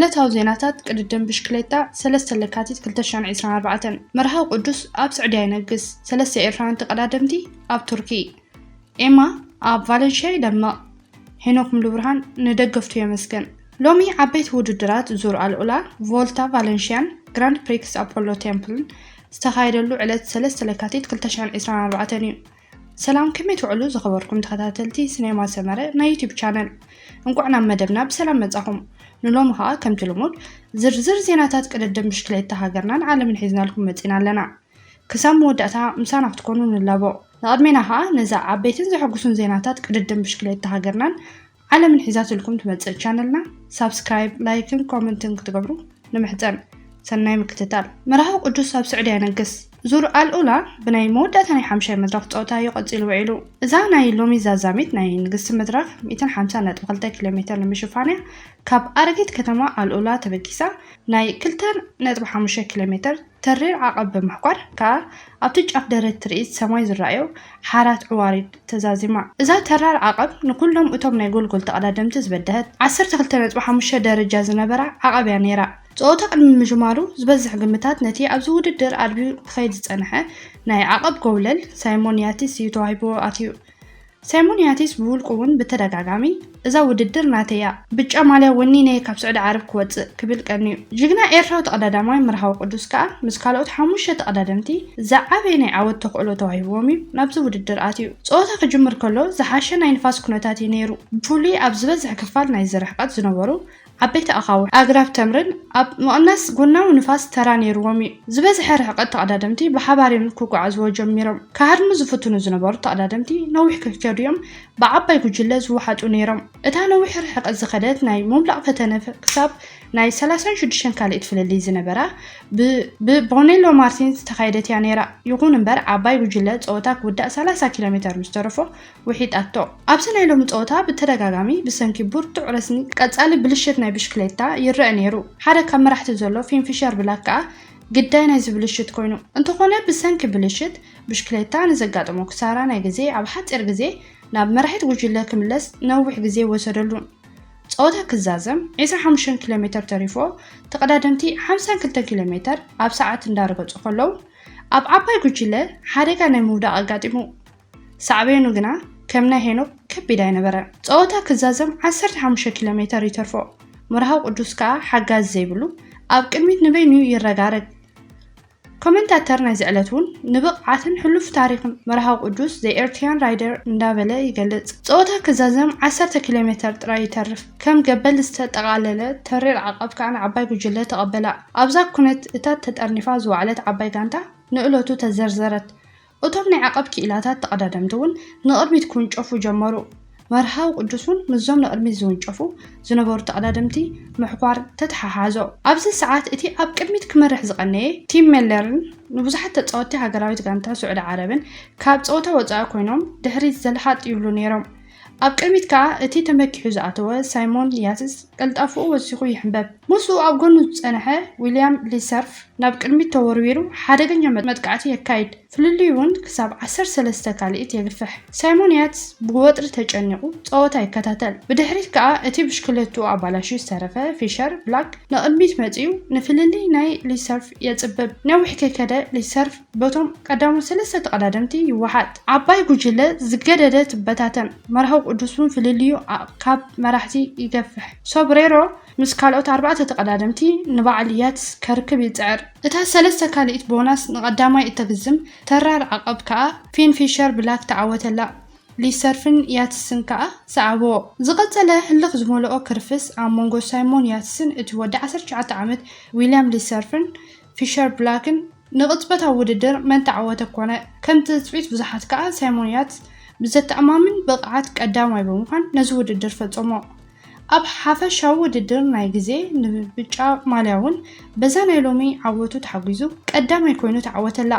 ዕለታዊ ዜናታት ቅድድም ብሽክሌታ ሰለስተ ለካቲት ክልተ ሽሕን ዕስራን ኣርባዕተን። መርሃዊ ቅዱስ ኣብ ስዑድያ ይነግስ፣ ሰለስተ ኤርትራውያን ተቐዳደምቲ ኣብ ቱርኪ። ኤማ ኣብ ቫለንሽያ ይደምቕ፣ ሄኖክ ሙሉብርሃን ንደገፍቱ የመስግን። ሎሚ ዓበይቲ ውድድራት ዙር ኣልኡላ ቮልታ ቫለንሽያን ግራንድ ፕሪክስ ኣፖሎ ቴምፕልን ዝተኻየደሉ ዕለት ሰለስተ ለካቲት ክልተ ሽሕን ዕስራን ኣርባዕተን እዩ። ሰላም፣ ከመይ ትውዕሉ ዝኸበርኩም ተኸታተልቲ ሲኔማ ሰመረ ናይ ዩቲዩብ ቻነል? እንቋዕ ናብ መደብና ብሰላም መጻኹም። ንሎሚ ኸኣ ከምቲ ልሙድ ዝርዝር ዜናታት ቅድድም ብሽክሌታ ሃገርናን ዓለምን ሒዝናልኩም መጺና ኣለና። ክሳብ መወዳእታ ምሳና ክትኮኑ ንላቦ። ንቕድሜና ኸኣ ነዛ ዓበይትን ዘሐጉሱን ዜናታት ቅድድም ብሽክሌታ ሃገርናን ዓለምን ሒዛትልኩም ትመጽእ ቻነልና ሳብስክራይብ፣ ላይክን ኮመንትን ክትገብሩ ንምሕጸን። ሰናይ ምክትታል። መርሃዊ ቅዱስ ኣብ ስዑድያ ይነግስ። ዙር ኣልኡላ ብናይ መወዳእታ ናይ ሓምሻይ መድረኽ ጸወታ እዩ ቀጺሉ ውዒሉ። እዛ ናይ ሎሚ ዛዛሚት ናይ ንግስቲ መድረኽ ሚእትን ሓምሳን ነጥቢ ክልተ ኪሎ ሜተር ንምሽፋን እያ ካብ ኣረጊት ከተማ ኣልኡላ ተበጊሳ ናይ ክልተ ነጥቢ ሓሙሽተ ኪሎ ሜተር ተሪር ዓቐብ ብምሕኳር ከኣ ኣብቲ ጫፍ ደረት ትርኢት ሰማይ ዝረኣዮ ሓራት ዕዋሪድ ተዛዚማ። እዛ ተራር ዓቐብ ንኩሎም እቶም ናይ ጎልጎል ተቐዳደምቲ ዝበደሀት ዓሰርተ ክልተ ነጥቢ ሓሙሽተ ደረጃ ዝነበራ ዓቐብ እያ ነይራ። ጸወታ ቅድሚ ምጅማሩ ዝበዝሕ ግምታት ነቲ ኣብዚ ውድድር ኣድብዩ ክኸይድ ዝጸንሐ ናይ ዓቐብ ጎብለል ሳይሞን ያቲስ እዩ ተዋሂብዎ ኣትዩ። ሳይሞን ያቲስ ብውልቁ እውን ብተደጋጋሚ እዛ ውድድር ናተይ እያ፣ ብጫ ማልያ ወኒነ እየ ካብ ስዑዲ ዓረብ ክወጽእ ክብል ቀንዩ። ጅግና ኤርትራዊ ተቐዳዳማይ መርሃዊ ቅዱስ ከኣ ምስ ካልኦት ሓሙሽተ ተቐዳደምቲ ዝዓበየ ናይ ዓወት ተኽእሎ ተዋሂብዎም እዩ ናብዚ ውድድር ኣትዩ። ጸወታ ክጅምር ከሎ ዝሓሸ ናይ ንፋስ ኩነታት እዩ ነይሩ። ብፍሉይ ኣብ ዝበዝሕ ክፋል ናይዚ ርሕቀት ዝነበሩ ዓበይቲ ኣኻውሕ ኣግራብ ተምርን ኣብ ምቕናስ ጎናዊ ንፋስ ተራ ነይርዎም እዩ። ዝበዝሐ ርሕቀት ተቐዳደምቲ ብሓባር እዮም ክጓዓዝዎ ጀሚሮም። ክሃድሙ ዝፍትኑ ዝነበሩ ተቐዳደምቲ ነዊሕ ክከዱ እዮም ብዓባይ ጉጅለ ዝወሓጡ ነይሮም። እታ ነዊሕ ርሕቀት ዝኸደት ናይ ምምላቕ ፈተነ ክሳብ ናይ ሰላሳን ሽዱሽተን ካልኢት ፍልልይ ዝነበራ ብ-፣ ብቦኔሎ ማርቲን ዝተኻየደት እያ ነይራ። ይኹን እምበር ዓባይ ጉጅለ ጸወታ ክውዳእ ሰላሳ ኪሎ ሜተር ምስ ተረፎ ውሒጣቶ። ኣብዚ ናይ ሎሚ ጸወታ ብተደጋጋሚ ብሰንኪ ብርቱዕ ረስኒ ቀጻሊ ብልሽት ናይ ብሽክሌታ ይረአ ነይሩ። ሓደ ካብ መራሕቲ ዘሎ ፊን ፊሸር ብላክ ከኣ ግዳይ ናይዚ ብልሽት ኮይኑ። እንተኾነ ብሰንኪ ብልሽት ብሽክሌታ ንዘጋጠሞ ክሳራ ናይ ግዜ ኣብ ሓጺር ግዜ ናብ መራሒት ጉጅለ ክምለስ ነዊሕ ግዜ ወሰደሉ። ጸወታ ክዛዘም ዕስራን ሓሙሽተን ኪሎ ሜተር ተሪፎ ተቐዳደምቲ ሓምሳን ክልተን ኪሎ ሜተር ኣብ ሰዓት እንዳረገጹ ከለዉ ኣብ ዓባይ ጉጅለ ሓደጋ ናይ ምውዳቕ ኣጋጢሙ። ሳዕቤኑ ግና ከም ናይ ሄኖክ ከቢድ ኣይነበረን። ጸወታ ክዛዘም ዓሰርተ ሓሙሽተ ኪሎ ሜተር ይተርፎ። መርሃዊ ቅዱስ ከኣ ሓጋዚ ዘይብሉ ኣብ ቅድሚት ንበይኑ ይረጋረግ። ኮመንታተር ናይዚ ዕለት እውን ንብቕዓትን ሕሉፍ ታሪኽን መርሃዊ ቅዱስ The Eritrean Rider እንዳበለ ይገልጽ። ጸወታ ክዛዘም ዓሰርተ ኪሎ ሜተር ጥራይ ይተርፍ። ከም ገበል ዝተጠቓለለ ተሪር ዓቐብ ከኣ ንዓባይ ጉጅለ ተቐበላ። ኣብዛ ኩነት እታ ተጠርኒፋ ዝወዓለት ዓባይ ጋንታ ንእለቱ ተዘርዘረት። እቶም ናይ ዓቐብ ክኢላታት ተቐዳደምቲ እውን ንቕድሚት ክውንጨፉ ጀመሩ። መርሃዊ ቅዱስ እውን ምስዞም ንቕድሚት ዝውንጨፉ ዝነበሩ ተቐዳደምቲ ምሕኳር ተተሓሓዞ። ኣብዚ ሰዓት እቲ ኣብ ቅድሚት ክመርሕ ዝቐነየ ቲም ሜለርን ንብዙሓት ተጻወትቲ ሃገራዊት ጋንታ ስዑዲ ዓረብን ካብ ጸወታ ወጻኢ ኮይኖም ድሕሪት ዘልሓጥ ይብሉ ነይሮም። ኣብ ቅድሚት ከኣ እቲ ተመኪሑ ዝኣተወ ሳይሞን ያትስ ቅልጣፍኡ ወሲኹ ይሕንበብ። ምስኡ ኣብ ጎኑ ዝጸንሐ ዊልያም ሊሰርፍ ናብ ቅድሚት ተወርዊሩ ሓደገኛ መጥ-፣ መጥቃዕቲ የካይድ። ፍልልዩ እውን ክሳብ ዓሰርተ ሰለስተ ካልኢት የግፍሕ። ሳይሞን ያትስ ብወጥሪ ተጨኒቑ ጸወታ ይከታተል። ብድሕሪት ከኣ እቲ ብሽክለትኡ ኣባላሽዩ ዝተረፈ ፊሸር ብላክ ንቕድሚት መጺኡ ንፍልልይ ናይ ሊሰርፍ የጽብብ። ነዊሕ ከይከደ ሊሰርፍ በቶም ቀዳሞት ሰለስተ ተቐዳደምቲ ይወሓጥ። ዓባይ ጉጅለ ዝገደደ ትበታተን። መርሃዊ ቅዱስ እውን ፍልልዩ ኣ-፣ ካብ መራሕቲ ይገፍሕ። ሶብሬሮ ምስ ካልኦት ኣርባዕተ ተቐዳደምቲ ንበዓል ያትስ ከርክብ ይጽዕር። እታ ሰለስተ ካልኢት ቦናስ ንቐዳማይ እተግዝም ተራር ዓቐብ ከኣ ፊን ፊሸር ብላክ ተዓወተላ። ሊሰርፍን ያትስን ከኣ ሰዓብዎ። ዝቐጸለ ህልኽ ዝመልኦ ክርፍስ ኣብ መንጎ ሳይሞን ያትስን እቲ ወዲ ዓሰርተ ትሽዓተ ዓመት ዊልያም ሊሰርፍን ፊሸር ብላክን ንቕጽበታዊ ውድድር መን ተዓወተ ኮነ። ከም ትጽቢት ብዙሓት ከኣ ሳይሞን ያትስ ብዘተኣማምን ብቕዓት ቀዳማይ ብምዃን ነዚ ውድድር ፈጸሞ። ኣብ ሓፈሻዊ ውድድር ናይ ግዜ ንብጫ ማልያ እውን በዛ ናይ ሎሚ ዓወቱ ተሓጒዙ ቀዳማይ ኮይኑ ተዓወተላ።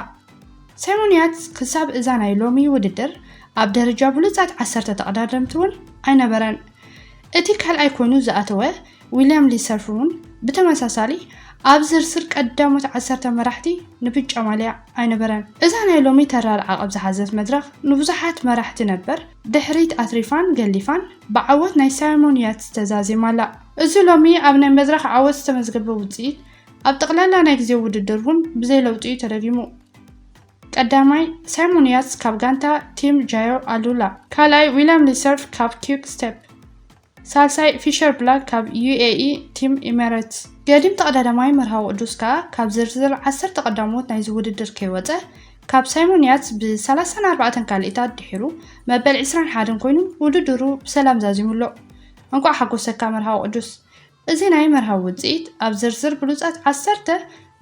ሳይሞን ያትስ ክሳብ እዛ ናይ ሎሚ ውድድር ኣብ ደረጃ ብሉጻት ዓሰርተ ተቐዳደምቲ እውን ኣይነበረን። እቲ ካልኣይ ኮይኑ ዝኣተወ ዊልያም ሊሰርፍ እውን ብተመሳሳሊ ኣብ ዝርዝር ቀዳሞት ዓሰርተ መራሕቲ ንብጫ ማልያ ኣይነበረን። እዛ ናይ ሎሚ ተራር ዓቐብ ዝሓዘት መድረኽ ንብዙሓት መራሕቲ ነበር ድሕሪት ኣትሪፋን ገሊፋን ብዓወት ናይ ሳይሞን ያትስ ተዛዚማ ኣላ። እዚ ሎሚ ኣብ ናይ መድረኽ ዓወት ዝተመዝገበ ውፅኢት ኣብ ጠቕላላ ናይ ግዜ ውድድር እውን ብዘይ ለውጢ እዩ ተደጊሙ። ቀዳማይ ሳይሞን ያትስ ካብ ጋንታ ቲም ጃዮ ኣሉላ፣ ካልኣይ ዊልያም ሊሰርፍ ካብ ኪውክ ስቴፕ፣ ሳልሳይ ፊሸር ብላክ ካብ ዩ ኤ ኢ ቲም ኢሜሬትስ። ገዲም ተቐዳዳማይ መርሃዊ ቅዱስ ከኣ ካብ ዝርዝር ዓሰርተ ቀዳሞት ናይዚ ውድድር ከይወጸ ካብ ሳይሞን ያትስ ብ ሰላሳን ኣርባዕተን ካልኢታት ድሒሩ መበል ዕስራን ሓደን ኮይኑ ውድድሩ ብሰላም ዛዚሙ ኣሎ። እንቋዕ ሓጎሰካ መርሃዊ ቅዱስ። እዚ ናይ መርሃዊ ውጽኢት ኣብ ዝርዝር ብሉጻት ዓሰርተ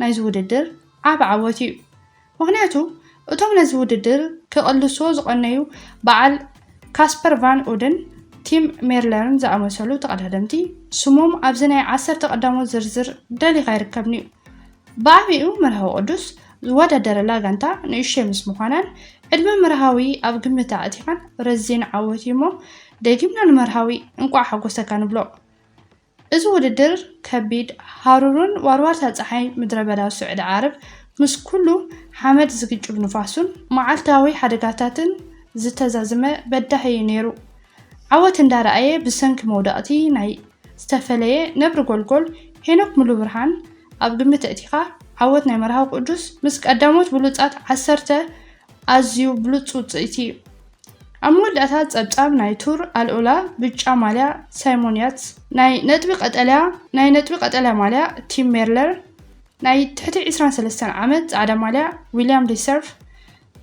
ናይዚ ውድድር ዓቢ ዓወት እዩ። ምኽንያቱ እቶም ነዚ ውድድር ክቕልስዎ ዝቐነዩ በዓል ካስፐር ቫን ኡድን ቲም ሜርለርን ዝኣመሰሉ ተቐዳደምቲ ስሞም ኣብዚ ናይ ዓሰርተ ቀዳሞት ዝርዝር ደሊኻ ኣይርከብን እዩ። ብዓቢኡ መርሃዊ ቅዱስ ዝወዳደረላ ጋንታ ንእሽተይ ምስ ምዃናን ዕድመ መርሃዊ ኣብ ግምት ኣእቲኻን ረዚን ዓወት እዩ እሞ ደጊምና ንመርሃዊ እንቋዕ ሓጎሰካ ንብሎ። እዚ ውድድር ከቢድ ሃሩርን ዋርዋርታ ጸሓይ ምድረ በዳ ስዑዲ ዓረብ ምስ ኩሉ ሓመድ ዝግጭብ ንፋሱን መዓልታዊ ሓደጋታትን ዝተዛዘመ በዳሂ እዩ ነይሩ። ዓወት እንዳረኣየ ብሰንኪ መውደቕቲ ናይ ዝተፈለየ ነብሪ ጎልጎል ሄኖክ ሙሉብርሃን ኣብ ግምት ኣእቲኻ ዓወት ናይ መርሃዊ ቅዱስ ምስ ቀዳሞት ብሉጻት ዓሰርተ ኣዝዩ ብሉጽ ውጽኢት እዩ። ኣብ መወዳእታ ጸብጻብ ናይ ቱር ኣልኦላ ብጫ ማልያ ሳይሞን ያትስ፣ ናይ ነጥቢ ቀጠልያ ናይ ነጥቢ ቀጠልያ ማልያ ቲም ሜርለር፣ ናይ ትሕቲ ዕስራን ሰለስተን ዓመት ጻዕዳ ማልያ ዊልያም ሊሰርፍ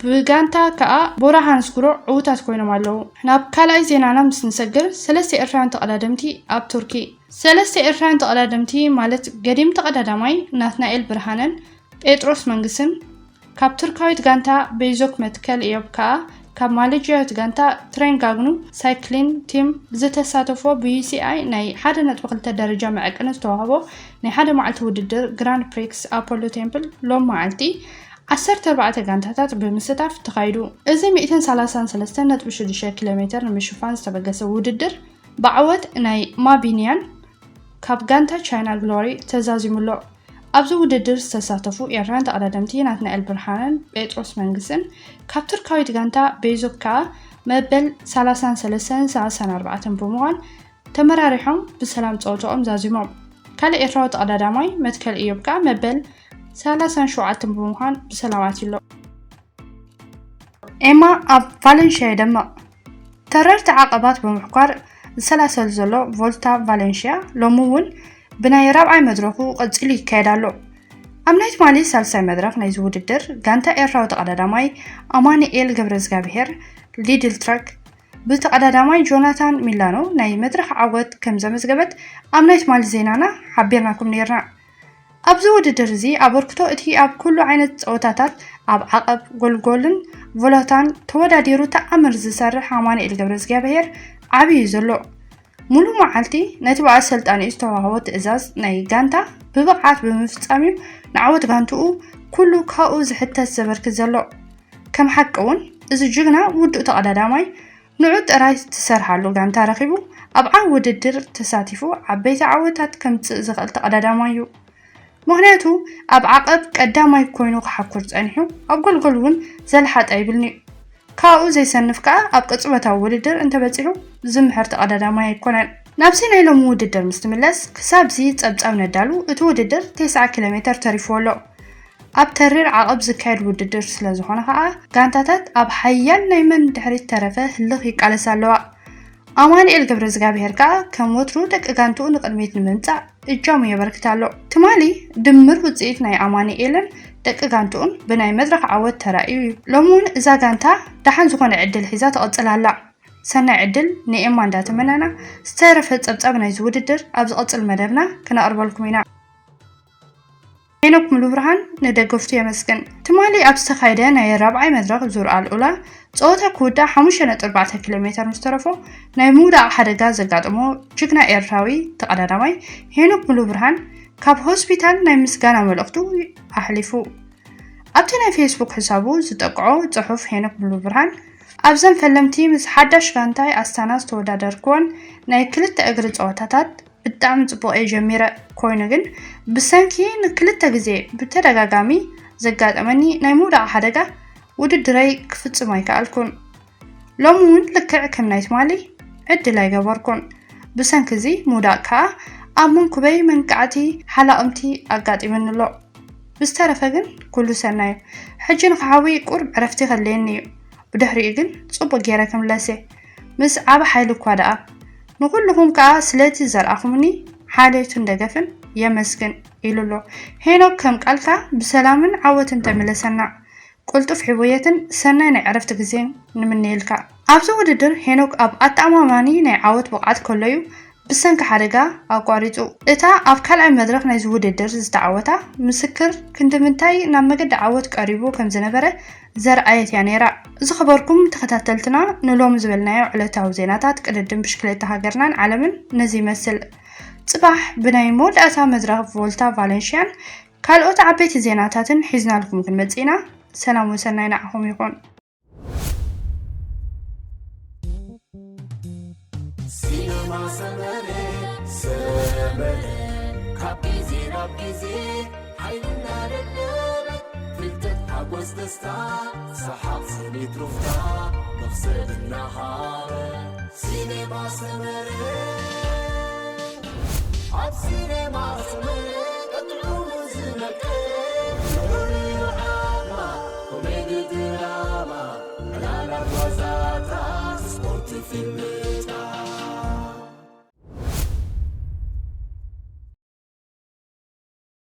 ብጋንታ ከኣ ቦራ ሃንስግሮ ዕዉታት ኮይኖም ኣለዉ። ናብ ካልኣይ ዜናና ምስ ንሰግር ሰለስተ ኤርትራውያን ተቐዳደምቲ ኣብ ቱርኪ። ሰለስተ ኤርትራውያን ተቐዳደምቲ ማለት ገዲም ተቐዳዳማይ ናትናኤል ብርሃነን ጴጥሮስ መንግስን ካብ ቱርካዊት ጋንታ ቤይዞክ መትከል እዮብ ከኣ ካብ ማሌዥያዊት ጋንታ ትሬንጋግኑ ሳይክሊን ቲም ዝተሳተፎ ብ ዩ ሲ ኣይ ናይ ሓደ ነጥቢ ክልተ ደረጃ መዐቀኒ ዝተዋህቦ ናይ ሓደ መዓልቲ ውድድር ግራንድ ፕሪክስ ኣፖሎ ቴምፕል ሎም መዓልቲ ዓሰርተ ኣርባዕተ ጋንታታት ብምስታፍ ተኻይዱ። እዚ ሚእትን ሰላሳን ሰለስተን ነጥቢ ሽዱሽተ ኪሎ ሜትር ንምሽፋን ዝተበገሰ ውድድር ብዓወት ናይ ማቢንያን ካብ ጋንታ ቻይና ግሎሪ ተዛዚሙ ኣሎ። ኣብዚ ውድድር ዝተሳተፉ ኤርትራውያን ተቐዳደምቲ ናትናኤል ብርሃነን ጴጥሮስ መንግስትን ካብ ቱርካዊት ጋንታ ቤይዞክ ከኣ መበል ሰላሳን ሰለስተን ሰላሳን ኣርባዕተን ብምዃን ተመራሪሖም ብሰላም ጸወታኦም ዛዚሞም። ካልእ ኤርትራዊ ተቐዳዳማይ መትከል እዮብ ከኣ መበል ሰላሳን ሸውዓተን ብምዃን ብሰላም ኣትዩ ኣሎ። ኤማ ኣብ ቫለንሽያ ይደምቕ። ተረርቲ ዓቐባት ብምሕኳር ዝሰላሰል ዘሎ ቮልታ ቫለንሽያ ሎሚ እውን ብናይ ራብዓይ መድረኹ ቀጺሉ ይካየድ ኣሎ። ኣብ ናይ ትማሊ ሳልሳይ መድረኽ ናይዚ ውድድር ጋንታ ኤርትራዊ ተቐዳዳማይ ኣማኑኤል ገብረዝጋብሄር ሊድል ትራክ ብተቐዳዳማይ ጆናታን ሚላኖ ናይ መድረኽ ዓወት ከም ዘመዝገበት ኣብ ናይ ትማሊ ዜናና ሓቢርናኩም ነይርና። ኣብዚ ውድድር እዚ ኣበርክቶ እቲ ኣብ ኩሉ ዓይነት ጸወታታት ኣብ ዓቐብ፣ ጎልጎልን ቮሎታን ተወዳዲሩ ተኣምር ዝሰርሕ ኣማኑኤል ገብረዝጋብሄር ዓቢ እዩ ዘሎ። ሙሉእ መዓልቲ ነቲ ብኣሰልጣኒኡ ዝተዋህቦ ትእዛዝ ናይ ጋንታ ብብቕዓት ብምፍጻም እዩ ንዓወት ጋንትኡ ኩሉ ካብኡ ዝሕተት ዘበርክት ዘሎ። ከም ሓቂ እውን እዚ ጅግና ውዱእ ተቐዳዳማይ ንዑ ጥራይ ትሰርሓሉ ጋንታ ረኺቡ ኣብ ዓቢ ውድድር ተሳቲፉ ዓበይቲ ዓወታት ከምጽእ ዝኽእል ተቐዳዳማይ እዩ። ምኽንያቱ ኣብ ዓቐብ ቀዳማይ ኮይኑ ክሓኩር ጸኒሑ ኣብ ጎልጎል እውን ዘልሓጠ ኣይብልን እዩ። ካብኡ ዘይሰንፍ ከኣ ኣብ ቅጽበታዊ ውድድር እንተበጺሑ ዝምሕር ተቐዳዳማይ ኣይኮነን። ናብዚ ናይ ሎሚ ውድድር ምስ ትምለስ ክሳብዚ ጸብጻብ ነዳሉ እቲ ውድድር ተስዓ ኪሎ ሜትር ተሪፍዎ ኣሎ። ኣብ ተሪር ዓቐብ ዝካየድ ውድድር ስለ ዝኾነ ከኣ ጋንታታት ኣብ ሓያል ናይ መን ድሕሪት ተረፈ ህልኽ ይቃለሳ ኣለዋ። ኣማኑኤል ገብረዝጋብሄር ከኣ ከም ወትሩ ደቂ ጋንትኡ ንቕድሚት ንምምጻእ እጃሙ የበርክት ኣሎ። ትማሊ ድምር ውጽኢት ናይ ኣማኑኤልን ደቂ ጋንትኡን ብናይ መድረኽ ዓወት ተራእዩ እዩ። ሎሚ እውን እዛ ጋንታ ደሓን ዝኾነ ዕድል ሒዛ ትቕጽል ኣላ። ሰናይ ዕድል ንኤማ እንዳተመነና ዝተረፈ ጸብጻብ ናይዚ ውድድር ኣብ ዝቕጽል መደብና ክነቕርበልኩም ኢና። ሄኖክ ሙሉብርሃን ንደገፍቱ የመስግን። ትማሊ ኣብ ዝተኻየደ ናይ ራብዓይ መድረኽ ዙር ኣልዑላ ጸወታ ክውዳእ ሓሙሽተ ነጥቢ ኣርባዕተ ኪሎ ሜትር ምስ ተረፎ ናይ ምውዳቕ ሓደጋ ዘጋጠሞ ጅግና ኤርትራዊ ተቐዳዳማይ ሄኖክ ሙሉብርሃን ካብ ሆስፒታል ናይ ምስጋና መልእኽቱ ኣሕሊፉ። ኣብቲ ናይ ፌስቡክ ሕሳቡ ዝጠቅዖ ጽሑፍ ሄኖክ ሙሉብርሃን ኣብዘን ፈለምቲ ምስ ሓዳሽ ጋንታይ ኣስታና ዝተወዳደርክወን ናይ ክልተ እግሪ ጸወታታት ብጣዕሚ ጽቡቕ እየ ጀሚረ። ኮይኑ ግን ብሰንኪ ንክልተ ግዜ ብተደጋጋሚ ዘጋጠመኒ ናይ ምውዳቕ ሓደጋ ውድድረይ ክፍጽም ኣይከኣልኩን። ሎሚ እውን ልክዕ ከም ናይ ትማሊ ዕድል ኣይገበርኩን። ብሰንኪ እዚ ምውዳቕ ከኣ ኣብ መንኩበይ መንቃዕቲ ሓላቕምቲ ኣጋጢመኒ ኣሎ። ብዝተረፈ ግን ኩሉ ሰናይ እዩ። ሕጂ ንኽሓዊ ቁሩብ ዕረፍቲ ከድልየኒ እዩ። ብድሕሪኡ ግን ጽቡቕ ገይረ ክምለስ እየ። ምስ ዓቢ ሓይሊ እኳ ደኣ። ንኹልኹም ከኣ ስለቲ ዘርኣኹምኒ ሓልዮትን ደገፍን የመስግን ኢሉ ኣሎ። ሄኖክ ከም ቃልካ ብሰላምን ዓወትን ተመለሰና። ቅልጡፍ ሕውየትን ሰናይ ናይ ዕረፍቲ ግዜን ንምነየልካ። ኣብዚ ውድድር ሄኖክ ኣብ ኣተኣማማኒ ናይ ዓወት ብቕዓት ከሎ'ዩ ብሰንኪ ሓደጋ ኣቋሪጹ። እታ ኣብ ካልኣይ መድረኽ ናይዚ ውድድር ዝተዓወታ ምስክር ክንዲ ምንታይ ናብ መገዲ ዓወት ቀሪቡ ከም ዝነበረ ዘርኣየት እያ ነይራ። ዝኸበርኩም ተኸታተልትና፣ ንሎሚ ዝበልናዮ ዕለታዊ ዜናታት ቅድድም ብሽክሌታ ሃገርናን ዓለምን ነዚ ይመስል። ጽባሕ ብናይ መወዳእታ መድረኽ ቮልታ ቫለንሽያን ካልኦት ዓበይቲ ዜናታትን ሒዝናልኩም ክንመጽእ ኢና። ሰላም ወሰናይ ንዓኹም ይኹን። ሲነማ ሰመረ ሰመረ ካብ ግዜ ናብ ግዜ ሓይልና ደለበ ፍልጠት ሓጎስ ደስታ ሰሓቕ ስኒት ሩፍታ መኽሰብ እናሃበ ሲነማ ሰመረ ኣብ ሲነማ ሰመረ ቀጥዑ ዝመቀ ንዑ ዓማ ኮሜዲ ድራማ ዕላላት ዋዛታት ስፖርት ፊልም